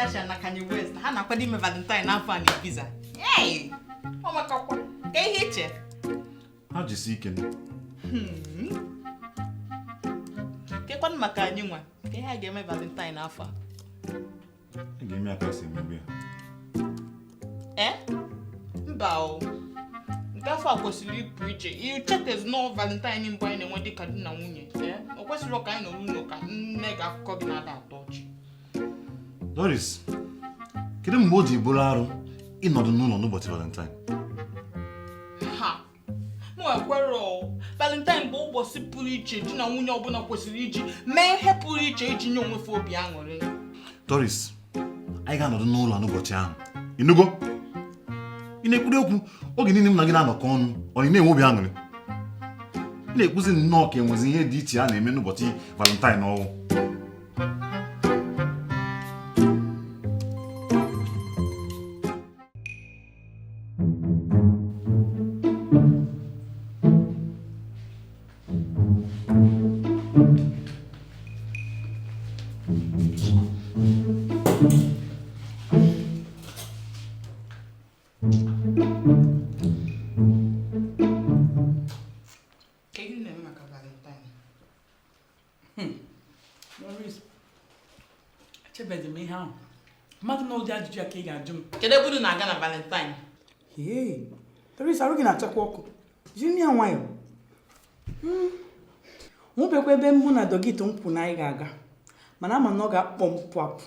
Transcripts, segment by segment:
Kardashian na Kanye West na ha na-akwado ime Valentine n'afọ a na Ibiza. Hey! Ọ makakwa ka ihe iche. Ha jisi ike. Kekwanụ maka anyị nwa ka ihe a ga-eme Valentine n'afọ a. A ga-eme ya ka esi emebe ya. Ee? Mba o. Nke afọ a kwesịrị ịpụ iche. Ichetezi nọọ Valentine mbụ anyị na-enwe dịka di na nwunye. Ee? O kwesịrị ka anyị nọrọ ụlọ ka nne gị akụkọ gị na-ada atọ ọchị. Doris, kedu mgbe o ji bụrụ arụ ịnọdụ n'ụlọ n'ụbọchị Valentine? Ha! Mụ ekwere o. Valentine bụ ụbọchị pụrụ iche di na nwunye ọbụla kwesịrị iji mee ihe pụrụ iche iji nye onwe fa obi aṅụrị. Doris, anyị ga-anọdụ n'ụlọ n'ụbọchị ahụ. Ịnụgo? Ị na-ekwuri okwu oge niile m na gị na-anọkọ ọnụ, ọ na-enwe obi aṅụrị. Ị na-ekwuzi nnọọ ka enwezi ihe dị iche a na-eme n'ụbọchị Valentine ọwụ. Ka ihe na-eme maka Valentine. Doris, echebeghị m ihe ahụ. Mmadụ na ụdị ajụjụ a ka ị ga-ajụ m. Kedu ebe unu na-aga na Valentine? Ee, Doris, arụ gị na-achakwa ọkụ. Jiri ya nwayọọ. Nwebekwa ebe mụ na dọkịta m kwụ na anyị ga-aga. Mana ama na ọ ga-akpọ m pụ apụ.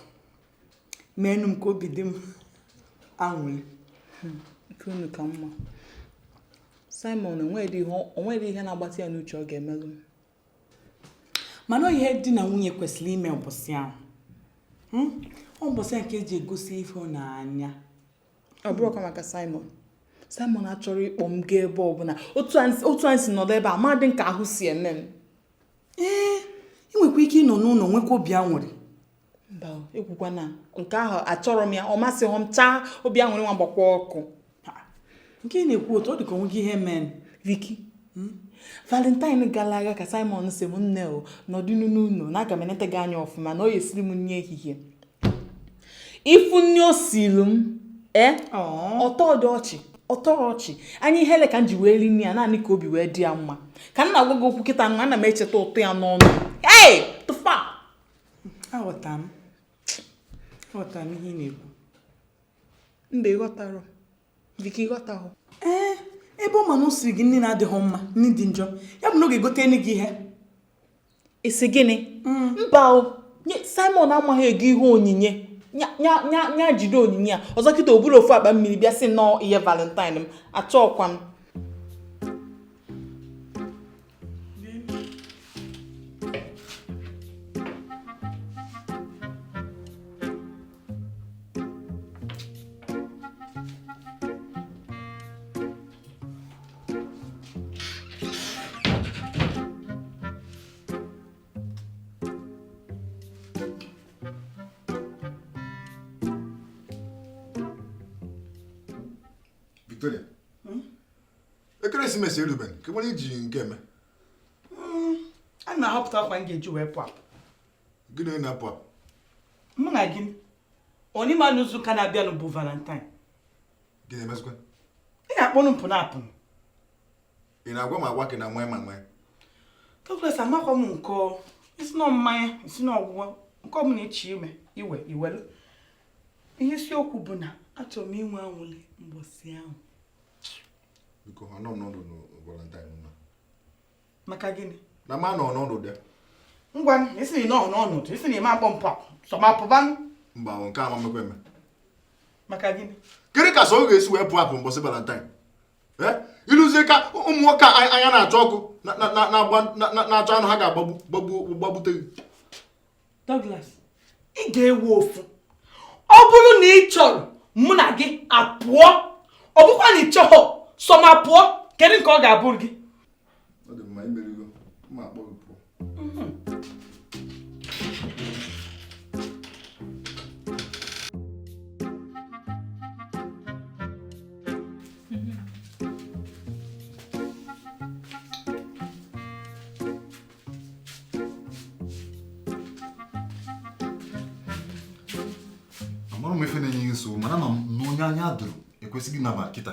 Mee enu m ka obi dị m aṅụrị. Nke unu ka mma. Simon onwedị ihe na-agbatị ya n'uche ọ ga-emelụ m. Mana ọ ihe di na nwunye kwesịrị ime ụbọchị ahụ. Ọ ụbọchị ahụ ka eji egosi ịhụnanya. Ọ bụrụkwa maka Simon. Simon achọrọ ịkpọ m gaa ebe ọbụla. Otu anyị si nọdụ ebe a, amadị m ka ahụ si eme m. Ee, ị nwekwa ike ịnọ n'ụlọ nwekwa obi aṅụrị. Mba, ekwukwana nke ahụ achọrọ m ya, ọ masịghị m chaa obi aṅụrị nwa gbakwa ọkụ. Nke ị na-ekwu otu ọ dị ka onwe gị ihe mee. Vicky, Valentine gara aga ka Simon si m nne o nọdụ n'ụlọ na aga m enete gị anya ọfụma na ọ esiri m nri ehihie. Ifu nri o siri m, ọtọ dị ọchị, ọtọrọ ọchị. Anya ihere ka m ji wee ri nri ya naanị ka obi wee dị ya mma. Ka m na-agwa gị okwu kịta ana m echeta ụtọ ya n'ọnụ. Hey! Tụfa! Aghọtara m. Aghọtara m ihe ị na-ekwu. Mba, ịghọtara. Vicky, ịghọtahụ. Ee, ebe ọ ma na o siri gị nri na-adịghị mma, nri dị njọ, ya bụ na ọ ga-egote nri gị ihe. Isi gịnị? Mba o, Simon amaghị ego ihe onyinye. Nya jide onyinye a. Ọzọ kịta o buru ofu akpa mmiri bịa sị nnọọ ihe Valentine m. Achọọkwa m. Victoria, ekeresimesi erubeghị, ka nwere iji nke eme. A na-ahọpụta akwa m ga-eji wee pụ apụ. Gịnị na-apụ apụ? Mụ na gị, onye ma n'izu ụka na-abịanụ bụ Valentine. Gịnị emezikwa? Ị ga-akpọnụ mpụ na-apụ. Ị na-agwa m agwa ka ị na-anwa ma nwee? Douglas, amakwa m nke isi na mmanya, isi na ọgwụgwọ, nke ọbụla echi ime, iwe, iwelu. Ihe isiokwu bụ na achọrọ m inwe anwụlị mbọsị ahụ. Biko, anọ m n'ọdụ Valentine nwa. Maka gịnị? Na m anọ n'ọdụ dị. Ngwa, isi na ị nọ n'ọnọdụ, isi na ị ma akpọ mpụ apụ, sọ ma pụbanụ. Mba, nke a ma mmekwa eme. Maka gịnị? Kedu ka sọ ọ ga-esi wee pụ apụ mbọsị Valentine? Ịlụzie ka ụmụ nwoke anya na-achọ ọkụ na-achọ anụ ha ga-agbagbute gị. Douglas, ị ga-ewe ofu. Ọ bụrụ na ị chọrọ mụ na gị apụọ, ọ bụkwa na ị chọghọ sọ ma pụọ, kedu nke ọ ga-abụrụ gị? Ọ dị mma, imerigo, mma akpọ gị pụọ. m ife na-enye gị nsogbu mana ama m na onye anya doro ekwesịghị ịnaba kịta.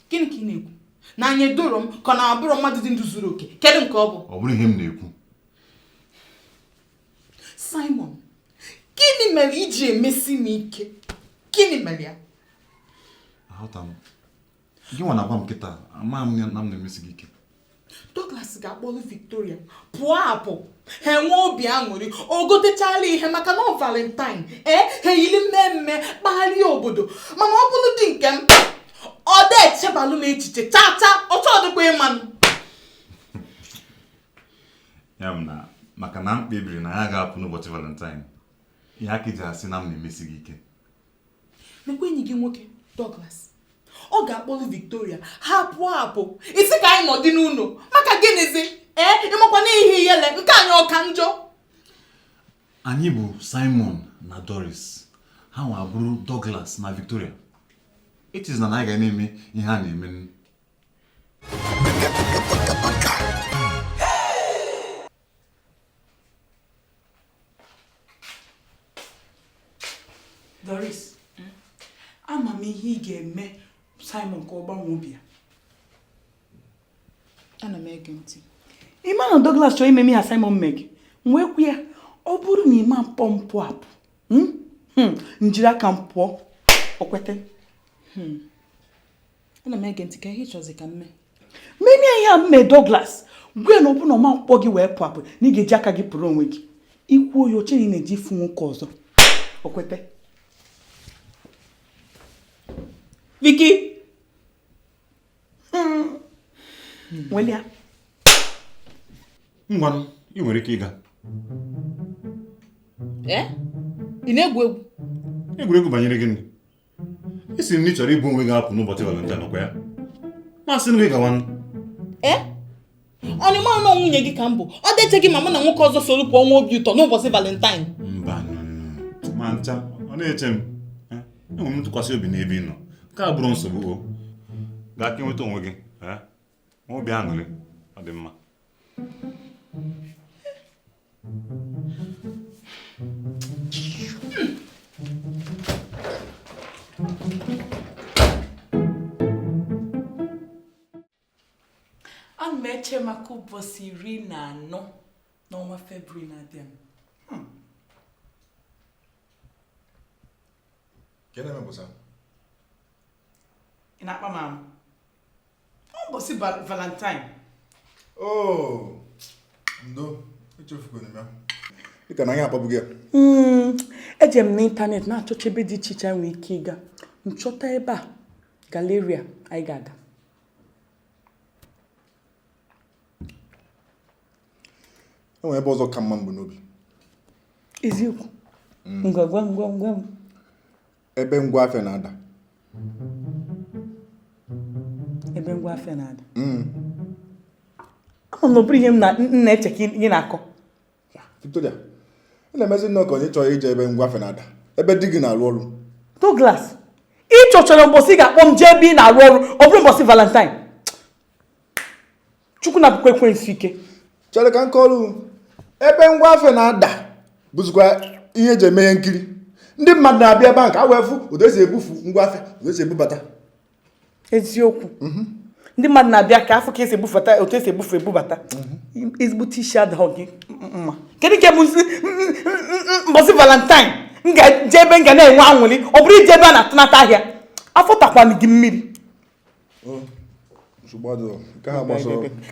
Gịnị ka ị na-ekwu? Na anya edoro m ka ọ na-abụrụ mmadụ dị ndụ zuru oke? Kedu nke ọ bụ? Ọ bụrụ ihe m na-ekwu. Simon, gịnị mere iji emesi m ike? Gịnị mere ya? Aghọta m. Gị nwa na-agwa m kịta, ama m na m na-emesi gị ike. Douglas ga-akpọrọ Victoria pụọ apụ, ha enwee obi aṅụrị, o gotechala ihe maka na ọ Valentine, ee, ha eyiri mmemme kpagharịa obodo. Mana ọ bụrụ di nke m, ọ dị echebalụ m echiche chaa chaa, ọ chọọ dịkwa ịmanụ. Ya bụ na maka na m kpebiri na ya ga-apụ n'ụbọchị Valentine, ihe aka iji asị na m na-emesi gị ike. Nekwa enyi gị nwoke Douglas, ọ ga-akpọrọ Victoria ha pụọ apụ, isi ka anyị nọdị n'ụlọ maka gịnịzi? Ee, ịmakwa na ihe ihele nke anyị ọka njọ. Anyị bụ Simon na Doris, ha nwa bụrụ Douglas na Victoria. Echezina na anyị ga na-eme ihe a na-eme. Doris, ama m ihe ị ga-eme Simon ka ọ gbanwee obi ya. Ana m ege ntị. Ị ma na Douglas chọrọ ime m ihe Simon mee gị, m wee kwu ya, ọ bụrụ na ị ma mpọ mpụ apụ, m jiri aka m pụọ, o kwete. Ana m ege ntị ka ihe ị chọzi ka m mee. Mene ihe a m mee Douglas, gwa ya na ọ bụrụ na ọ ma mkpọ gị wee pụ apụ, na ị ga-eji aka gị pụrụ onwe gị. Ikwuo ya, oche na ị na-eji ịfụ nwoke ọzọ, o kwete. Vicky. Nwelia. Ngwanụ, ị nwere ike ịga. Ee? Ị na-egwu egwu? Egwuregwu banyere gịnị? Ị sị na ị chọrọ ibu onwe gị apụ n'ụbọchị Valentine, ọkwa ya? Masị m gị gawanụ. Ee? Ọ na ịma na nwunye gị ka m bụ? Ọ dịche gị ma mụ na nwoke ọzọ soro pụọ nwa obi ụtọ n'ụbọchị Valentine. Mba, ma ncha, ọ na-eche m. Enwere m ntụkwasị obi n'ebe ị nọ. Nke a bụrụ nsogbu o. Gaa ka ị nweta onwe gị. Nwa obi aṅụrị, ọ dị mma. Ana m eche maka ụbọchị 14 n'ọnwa Febrụwarị na-abịa. Ị na-akpa m amụ? Ụbọchị Valentine. Oh, ndo, echefukwara m ya. Dịka na anyị akpọbughị ya. Eje m n'ịntanetị na-achọcha ebe dị iche iche anyị nwere ike ịga. Nchọta ebe a, galeria anyị ga-aga. Enwere ebe ọzọ ka mma mbụ n'obi. Eziokwu. Ngwa gwa m gwa m gwa m. Ebe ngwa afịa na-ada. Ebe ngwa afịa na-ada. Ama m na ọ bụrụ ihe m na-eche ka ị na-akọ. Victoria, ị na-emezi nnọọ ka onye chọrọ ije ebe ngwa afịa na-ada, ebe di gị na-arụ ọrụ. Douglas, ị chọchara mbọsị ị ga-akpọ m jee ebe ị na-arụ ọrụ, ọ bụrụ mbọsị Valentine. Chukwu na-abụkwa ekwensu ike. Chere ka m kọọrọ ebe ngwa afịa na-ada bụzikwa ihe eji eme ihe nkiri. Ndị mmadụ na-abịa ebe ahụ ka a wee fụ otu esi ebufu ngwa afịa, otu esi ebubata. Eziokwu. Ndị mmadụ na-abịa ka afọ ka esi ebufata, otu esi ebufu ebubata. Ezigbote isi adịghị gị mma. Kedu nke bụ mbọsị Valentine m ga-eje ebe m ga na-enwe aṅụrị, ọ bụrụ ije ebe a na-atụnata ahịa? Afọ takwana gị mmiri.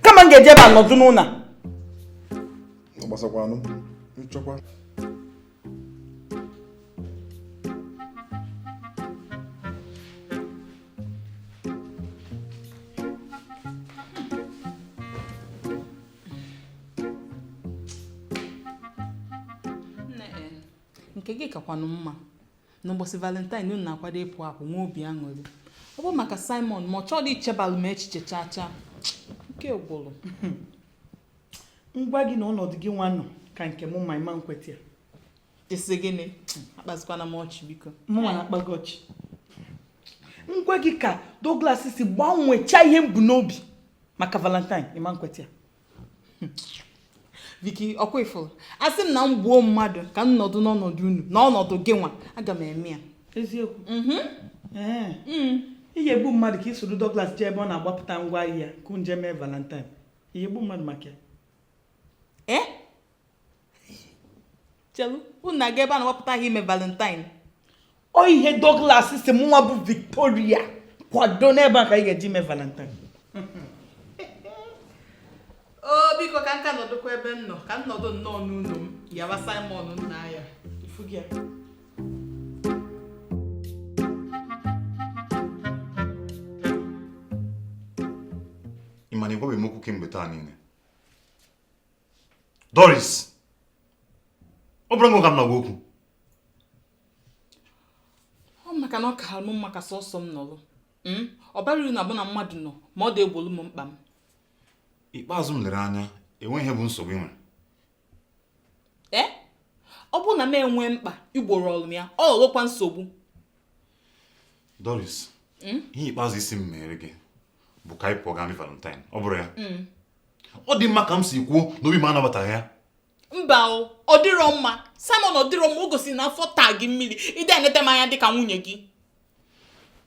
Kama m ga-eje ebe a nọdụ n'ụlọ. Gbasakwanụ, nchọkwa. Nke gị kakwanụ mma n'ụbọchị Valentine unu na-akwado ịpụ apụ nwa obi aṅụrị. Ọ bụ maka Simon ma ọ chọrọ ichebalụ m echiche chaa chaa. Nke gwụrụ. Ngwa gị na ọnọdụ gị nwa nọ ka nke mụ ma ịma nkwetị ya. Isi gịnị? Akpazikwana m ọchị biko. Mụ na-akpa gị ọchị. Ngwa gị ka Douglas si gbanwechaa ihe m bụ n'obi maka Valentine, ịma nkwetị ya. Vicky, ọkwa ifuru. Asị m na m gbuo mmadụ ka m nọdụ n'ọnọdụ unu, n'ọnọdụ gị nwa, aga m eme ya. Eziokwu. Ee. Ị ga-egbu mmadụ ka ị soro Douglas jee ebe ọ na-agbapụta ngwa ahịa ka unu jee mee Valentine. Ị ga-egbu mmadụ maka ya? Ee, chelu, unu na-aga ebe a na-agbapụta ahịa ime Valentine? Ọ ihe Douglas sị mụnwa bụ Victoria kwado n'ebe a ka anyị ga-eji mee Valentine. O biko, ka nka nọdụkwa ebe m nọ, ka m nọdụ nnọọ n'ụlọ m yawa Simon nna ya. Ifu gị ya. Ị ma na ị gwabeghị m okwu kemgbe taa niile, Doris? Ọ bụrụ ka m na-agwa okwu. Ọ maka na ọ kara m mma ka sọsọ m nọrọ. Ọ bara uru na abụ na mmadụ nọ ma ọ dị egbolu m mkpa m. Ikpeazụ m lere anya, enweghị ihe bụ nsogbu ị nwere. Ee, ọ bụrụ na m enwee mkpa igboro ọrụ m ya, ọ ghọrọkwa nsogbu. Doris, ihe ikpeazụ isi m mere gị bụ ka anyị pụọ gaa mee Valentine. Ọ bụrụ ya, ọ dị mma ka m si kwuo na obi m anabataghị ya. Mba o, ọ dịrọ mma, Simon, ọ dịrọ mma. O gosiri na afọ taa gị mmiri ịdị enete m anya dịka nwunye gị.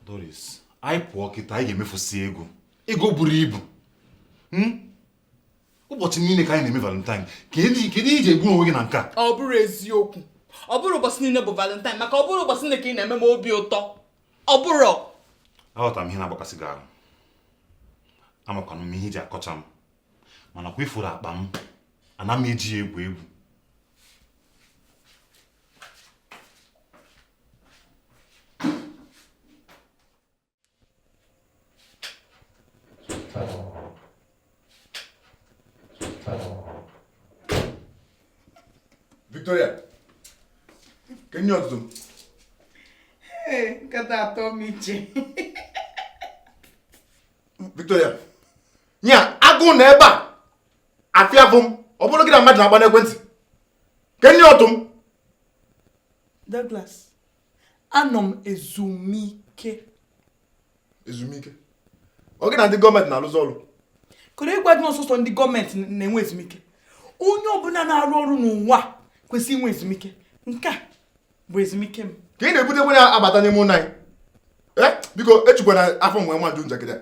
Doris, anyị pụọ kịta, anyị ga-emefusi ego, ego buru ibu. Ụbọchị niile ka anyị na-eme Valentine. Kedu kedu iji egbu onwe gị na nke a? Ọ bụrụ eziokwu, ọ bụrụ ụbọchị niile bụ Valentine, maka ọ bụrụ ụbọchị niile ka ị na-eme m obi ụtọ, ọ bụrụ. Aghọtara m ihe na-agbakasị gị ahụ, amakwana m ihe iji akọcha m, mana kwa ifuru akpa m, ana m eji ya egwu egwu. Victoria, kenye ọtụtụ. Ee, nkata atọ m iche. Victoria, nya agụụ na ebe a afịa bụ m, ọ bụrụ gị na mmadụ na-agba n'ekwentị, kenye ọtụ m. Douglas, anọ m ezumike. Ezumike? Ọ gị na ndị gọọmenti na-alụzi ọrụ? Kedu ịgwa gị na ọsọsọ ndị gọọmenti na-enwe ezumike? Onye ọbụla na-arụ ọrụ n'ụwa a kwesịrị inwe ezumike. Nke a bụ ezumike m. Ka ị na-ebute ekwe na-abata n'ime ụlọ anyị. Ee, biko, echukwana afọ nwe nwa nju njakịrị a.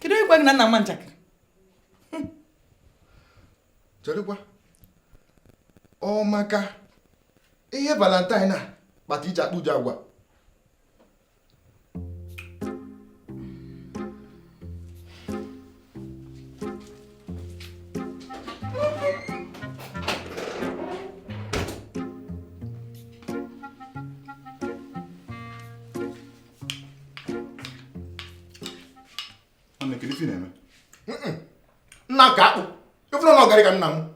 Kedu ịgwa gị na nna m njakịrị? Cherekwa, ọ maka ihe Valentine a kpata iji akpụ ụjọ agwa? Nwanne, kedu ife ị na-eme? Nna ka akpụ ịfụrụ na ọgarị ka nna m.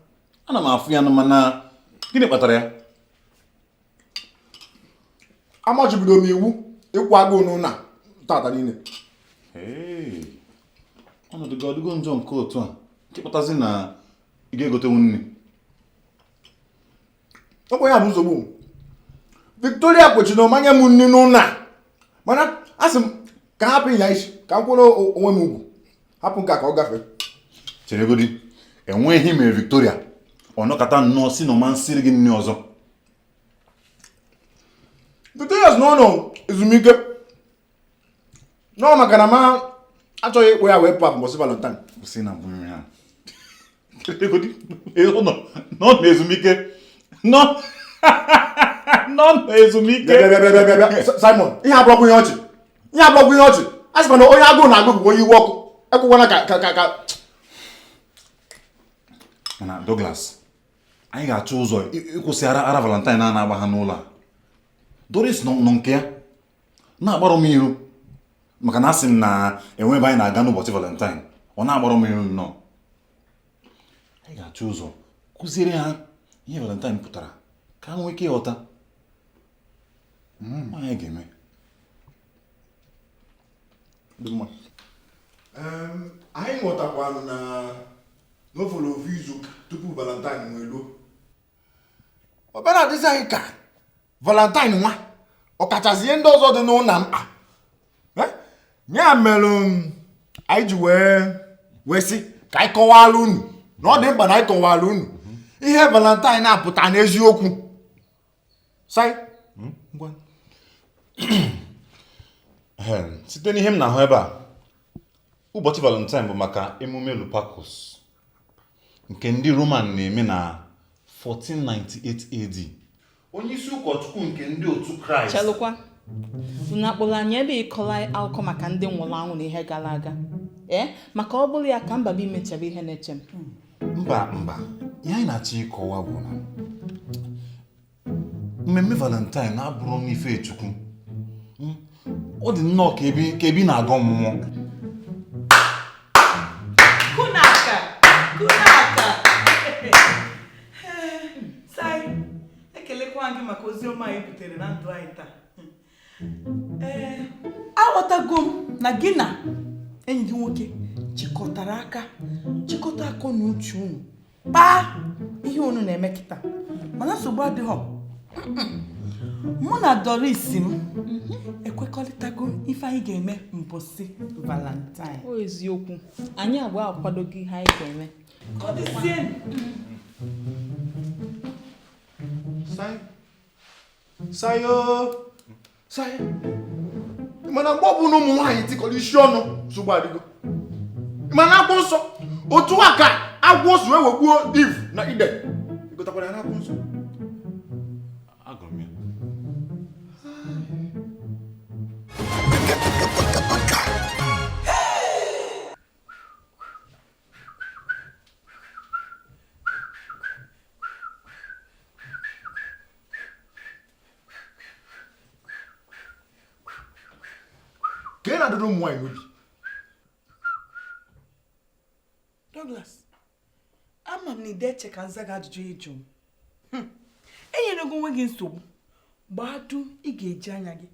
Ana m afụ ya nụ, mana gịnị kpatara ya? Amachibido m iwu ịkwụ agụụ n'ụlọ a tata niile. Hey, ọnọdụ gị ọdịgo njọ nke otu a nke kpatazi na ị ga-egotenwu nri? Ọkwa ya bụ nsogbu m. Victoria kwechiri na ọmanye m nri n'ụlọ a, mana a sị m ka hapụ ịnya isi, ka m kwụrụ onwe m ugwu, hapụ nke a ka ọ gafee. Cheregodi, enweghị mere Victoria ọ nọkọta nnọọ si na ọma nsiri gị nri ọzọ? Victoria si n'ụlọ ezumike nọọ maka na ma achọghị ịkpụ ya wee pụ apụ mbọsị Valentine. Kwụsị na mbụ nri ha. Cheregodi, ọ nọ na ezumike, nọ nọ na ezumike. Bịa, bịa, bịa, bịa, bịa, Simon, ihe abụrọkwa ihe ọchị, ihe abụrọkwa ihe ọchị. A sịkwa na onye agụụ na-agụ bụ onye iwe ọkụ. Ekwekwana ka ka ka ka Mana Douglas, anyị ga-achọ ụzọ ịkwụsị ara ara Valentine a na-agba ha n'ụlọ a. Doris nọ nọ nke ya na-agbarụ m iru maka na asị m na enwe ebe anyị na-aga n'ụbọchị Valentine. Ọ na-agbarụ m iru nnọọ. Anyị ga-achọ ụzọ kụziere ha ihe Valentine pụtara ka ha nwee ike ịghọta. Ọ anyị ga-eme. Dị mma. Anyị ghọtakwanụ na n'ofolo ofu izu ụka tupu Valentine nwee luo. Ọ bịara adịzi anyị ka Valentine nwa ọkachasị ihe ndị ọzọ dị n'ụlọ mkpa. Ya mere anyị ji wee sị ka anyị kọwara unu na ọ dị mkpa na anyị kọwara unu ihe Valentine na-apụta n'eziokwu. Sai, ngwa. Site n'ihe m na-ahụ ebe a, ụbọchị Valentine bụ maka emume Lupercus nke ndị Roman na-eme na 1498 AD. Onye isi ụkọchukwu nke ndị otu Kraịst. Chelụkwa, unu akpọrọ anyị ebe ịkọrọ akụkọ maka ndị nwụrụ anwụ na ihe gara aga? Ee, maka ọ bụrụ ya ka mba bụ imechara ihe na-eche m. Mba mba, ihe anyị na-achọ ịkọwa bụ na mmemme Valentine na-abụrụ n'ife Chukwu. Ọ dị nnọọ ka ebe ị na-aga ọmụmụ. Kunaka! Kunaka! Sai, ekelekwa gị maka ozi ọma anyị butere na ndụ anyị taa. Ee, aghọtago m na gị na enyi gị nwoke chịkọtara aka, chịkọta akọ na uche unu, kpaa ihe unu na-eme kịta, mana nsogbu adịghọ. Mụ na Doris m ekwekọrịtago ife anyị ga-eme mbọsị Valentine. O eziokwu, anyị abụọ akwadogo ihe anyị ga-eme. Ka ọ dịzienụ. Sai. Sayo. Sai. Mana mgbe ọbụla ụmụ nwaanyị tikọrọ isi ọnụ, nsogbu adịgo. Mana akwụkwọ nsọ, otu a ka agwọ si wee wegbuo Eve na Eden. Ị gụtakwara ya n'akwụkwọ nsọ? Agụrụ m ya. Ka ị na-adọrọ ụmụ nwaanyị n'obi. Douglas, ama m na ide eche ka nza gị ajụjụ ịjụ m. Enyere gị onwe gị nsogbu, gbado ị ga-eji anya gị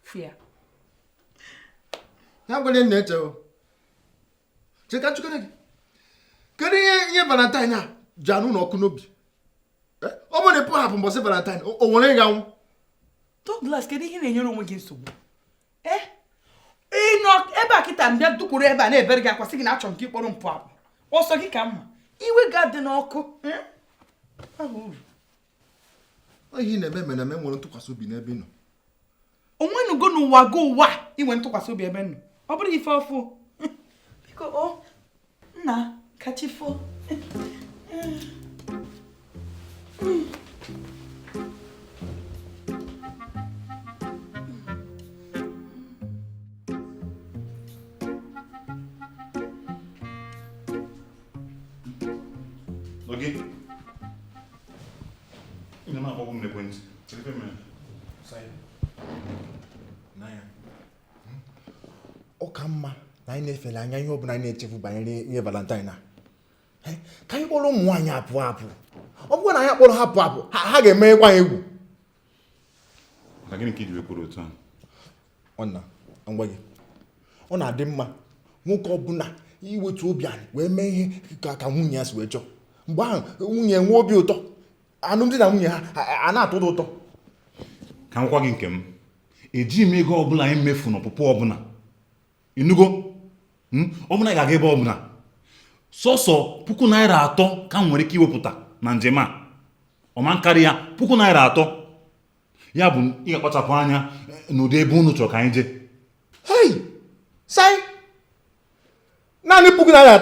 fịa. Ya gwara nna eche o. Cheka chukere gị. Kedu ihe ihe Valentine a ji anụ n'ọkụ n'obi? Ọ bụrụ na ị pụghapụ hapụ mbọsị Valentine, o nwere ịga nwụ. Douglas, kedu ihe na-enyere onwe gị nsogbu? Ị nọ ebe a kịta mbịa dukwuru ebe a na-ebere gị akwa sị gị na achọrọ m ka ị kpọrọ mpụ apụ. Ọsọ gị ka mma. Iwe ga-adị n'ọkụ. Ihe ị na-eme mere eme nwere ntụkwasị obi n'ebe ị nọ. O nwenugo n'ụwa gị ụwa inwe ntụkwasị obi ebe nọ. Ọ bụrụ ife ọfụ. Biko o nna kachifo. Oge. Ị na-akpọgbu m n'ekwentị. Kedu ife mere? Ọ ka mma na anyị na-efele anya ihe ọbụla anyị na-echefu banyere ihe Valentine a. Ka anyị kpọrọ ụmụ nwaanyị apụ apụ. Ọ bụrụ na anyị kpọrọ ha apụ apụ, ha ga-emenyekwa anyị egwu. Maka gịnị ka i ji wee kwuru otu ahụ? Ọ na ngwa gị, ọ na-adị mma nwoke ọbụla iwetu obi anyị wee mee ihe ka nwunye ya si wee chọọ. Mgbe ahụ nwunye nwee obi ụtọ, alụmdi na nwunye ha a na-atọ ụtọ. Ka m gwa gị nke m, ejighị m ego ọbụla anyị mefu n'ọpụpụ ọbụla. Ịnụgo? Ọbụla ị ga-aga ebe ọbụla, sọsọ 3,000 naira ka m nwere ike iwepụta na njem a. Ọma nkarị ya 3,000 naira. Ya bụ ị ga-akpachapụ anya n'ụdị ebe unu chọrọ ka anyị jee. Hei! Sai! Naanị 3,000 naira?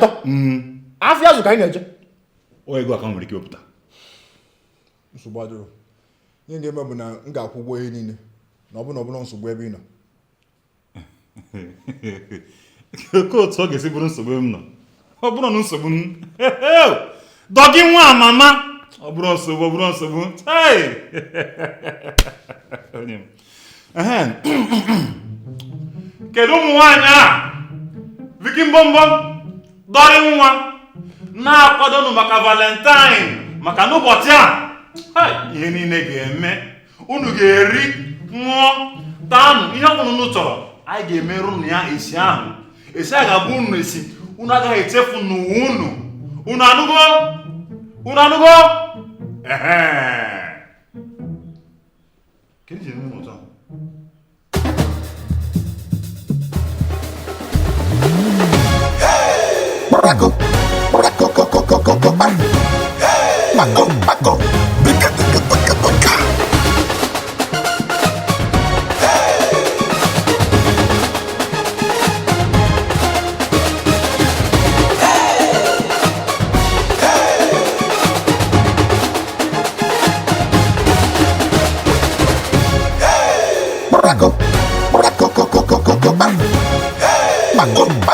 Afịa azụ ka anyị na-eje. O ego a ka m nwere ike iwepụta. Nsogbu adịrọ. Ihe ga-eme bụ na m ga-akwụ ụgwọ ihe niile, na ọ bụrụ na nsogbu ebe ị nọ. Ka otu ọ ga-esi bụrụ nsogbu m nọ? Ọ bụrụ na nsogbu m dọgị nwa amama, ọ bụrụ nsogbu, ọ bụrụ nsogbu. Kedu ụmụ nwaanyị a Viki mbọmbọ dọrị nwa na-akwadonụ maka Valentine, maka n'ụbọchị a ihe niile ga-eme, unu ga-eri ṅụọ taanụ ihe ọbụla unu chọrọ. Anyị ga-emerụ unu ya esi ahụ, esi a ga-abụ unu esi, unu agaghị echefu n'ụwa unu. Unu anụgo? Unu anụgo? Ehe. Kedu ji eme ụtọ? Kpakọkpa. Kpakọkpa.